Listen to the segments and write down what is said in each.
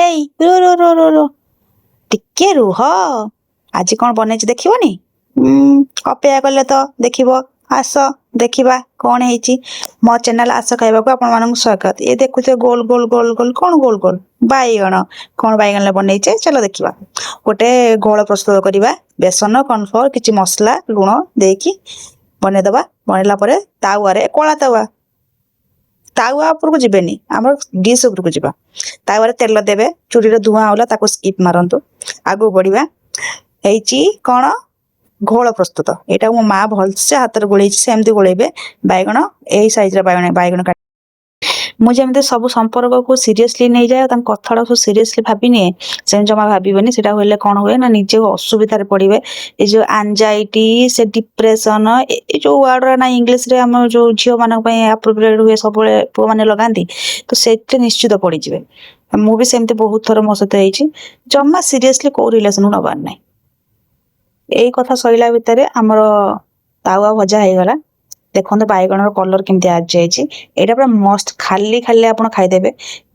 ହେଇ, ରୁହ ରୁହ ରୁହ ରୁହ ରୁହ, ଟିକେ ରୁହ। ଆଜି କ'ଣ ବନେଇଛି ଦେଖିବନି? ଅପେକ୍ଷା କଲେ ତ ଦେଖିବ। ଆସ ଦେଖିବା କ'ଣ ହେଇଛି। ମୋ ଚ୍ୟାନେଲ ଆସ ଖାଇବାକୁ ଆପଣମାନଙ୍କୁ ସ୍ୱାଗତ। ଏ ଦେଖୁଥିବେ ଗୋଲ ଗୋଲ ଗୋଲ ଗୋଲ, କ'ଣ ଗୋଲ ଗୋଲ? ବାଇଗଣ। କ'ଣ ବାଇଗଣରେ ବନେଇଛେ, ଚାଲ ଦେଖିବା। ଗୋଟେ ଘୋଳ ପ୍ରସ୍ତୁତ କରିବା। ବେସନ, କର୍ଣ୍ଣଫ୍ଲୋର, କିଛି ମସଲା, ଲୁଣ ଦେଇକି ବନେଇଦବା। ବନେଇଲା ପରେ ତାୱାରେ, କଳା ତାୱା, ତାୱା ଉପରକୁ ଯିବେନି, ଆମର ଡିସ୍ ଉପରକୁ ଯିବା। ତାୱାରେ ତେଲ ଦେବେ। ଚୁଲିରେ ଧୂଆଁ ହେଲା, ତାକୁ ସ୍କିପ୍ ମାରନ୍ତୁ, ଆଗକୁ ବଢିବା। ହେଇଛି କ'ଣ? ଘୋଳ ପ୍ରସ୍ତୁତ। ଏଇଟାକୁ ମୋ ମା ଭଲସେ ହାତରେ ଗୋଳେଇଛି, ସେମିତି ଗୋଳେଇବେ। ବାଇଗଣ ଏଇ ସାଇଜର ବାଇଗଣ, ବାଇଗଣ କାଟି ମୁଁ ଯେମିତି ସବୁ ସମ୍ପର୍କକୁ ସିରିୟସଲି ନେଇଯାଏ ଆଉ ତାଙ୍କ କଥାଟା ସବୁ ସିରିୟସଲି ଭାବି ନିଏ, ସେମିତି ଜମା ଭାବିବେନି। ସେଇଟା ହେଲେ କ'ଣ ହୁଏ ନା, ନିଜେ ଅସୁବିଧାରେ ପଡ଼ିବେ। ଏ ଯୋଉ ଆନଜାଇଟି, ସେ ଡିପ୍ରେସନ, ଏ ଯୋଉ ୱାର୍ଡ ନା ଇଂଲିଶରେ ଆମ ଯୋଉ ଝିଅମାନଙ୍କ ପାଇଁ ଆପ୍ରୋପ୍ରିଏଟ ହୁଏ, ସବୁବେଳେ ପୁଅମାନେ ଲଗାନ୍ତି, ତ ସେଥିରେ ନିଶ୍ଚିତ ପଡ଼ିଯିବେ। ମୁଁ ବି ସେମିତି ବହୁତ ଥର ମୋ ସହିତ ହେଇଛି। ଜମା ସିରିୟସଲି କୋଉ ରିଲେସନକୁ ନବାର ନାହିଁ। ଏଇ କଥା ସରିଲା ଭିତରେ ଆମର ତାୱା ଭଜା ହେଇଗଲା। ଦେଖନ୍ତୁ, ବାଇଗଣର କଲର କେମିତି ଆସିଯାଇଛି। ଏଇଟା ପୁରା ମସ୍ତ। ଖାଲି ଖାଲି ଆପଣ ଖାଇଦେବେ,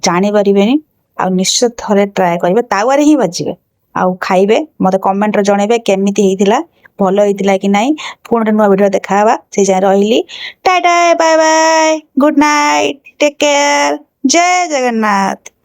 ଜାଣିପାରିବେନି। ଆଉ ନିଶ୍ଚିତ ଥରେ ଟ୍ରାଏ କରିବେ, ତାୱାରେ ହିଁ ଭାଜିବେ ଆଉ ଖାଇବେ। ମତେ କମେଣ୍ଟରେ ଜଣେଇବେ କେମିତି ହେଇଥିଲା, ଭଲ ହେଇଥିଲା କି ନାହିଁ। ପୁଣି ଗୋଟେ ନୂଆ ଭିଡ଼ିଓ ଦେଖାହେବା, ସେଇ ଯାଏଁ ରହିଲି। Tata, bye bye, good night, take care, Jay Jagannath.